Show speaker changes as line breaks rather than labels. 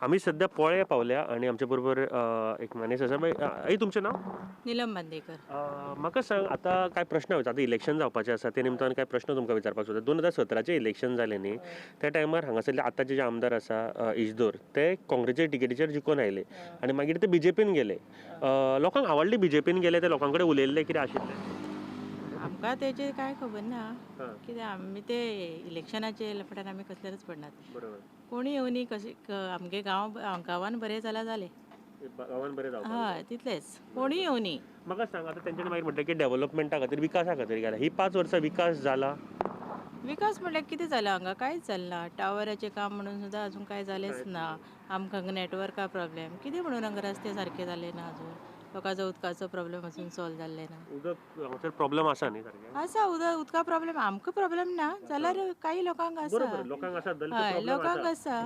आमी सध्या पोळे पावल्या आनी आमचे बरोबर एक मानेस आसा. बाय, आई, तुमचें नांव?
निलम बांदेकर.
म्हाका सांग, आतां कांय प्रश्न विचार, आतां इलेक्शन जावपाचें आसा, ते निमतान कांय प्रश्न तुमकां विचारपाक सोदता. 2017चें इलेक्शन जालें न्ही, त्या टायमार हांगासरले आतांचे जे आमदार आसा इजदोर, ते काँग्रेसीच्या टिकेटीचेर जिखून आयले आनी मागीर ते बीजेपीन गेले. लोकांक आवडली बीजेपीन गेले ते? लोकां कडेन उलयल्ले, कितें आशिल्लें?
आमकां तेजें कांय खबर ना. कित्याक आमी ते इलेक्शनाचे लफड्यान आमी कसलेच पडनात. कोणी येवनी कशें आमगे गांव गांवान बरें जाल्यार जालें.
गांवान बरें जावपाक.
हय, तितलेंच, कोणी येवनी.
म्हाका सांग, आतां तेंच्यांनी मागीर म्हणटा की डेव्हलपमेंटा खातीर, विकासा खातीर गेला. ही 5 वर्सां विकास जाला?
विकास म्हणल्यार कितें जालां हांगा? कांयच जालें ना. टावराचें काम म्हणून सुद्दां अजून कांय जालेंच ना. आमकां हांगा नेटवर्का प्रॉब्लेम, कितें म्हणून हांगा रस्ते सारके जाले ना अजून. लोकांचो उदकाचो प्रॉब्लेम अजून सॉल्व जाल्ले ना.
उदक हांगासर प्रॉब्लेम आसा न्ही सारकें?
आसा, उदक उदका प्रॉब्लेम. आमकां प्रॉब्लेम ना जाल्यार काही लोकांक आसा.
बरोबर, लोकांक आसा.
हय, लोकांक आसा.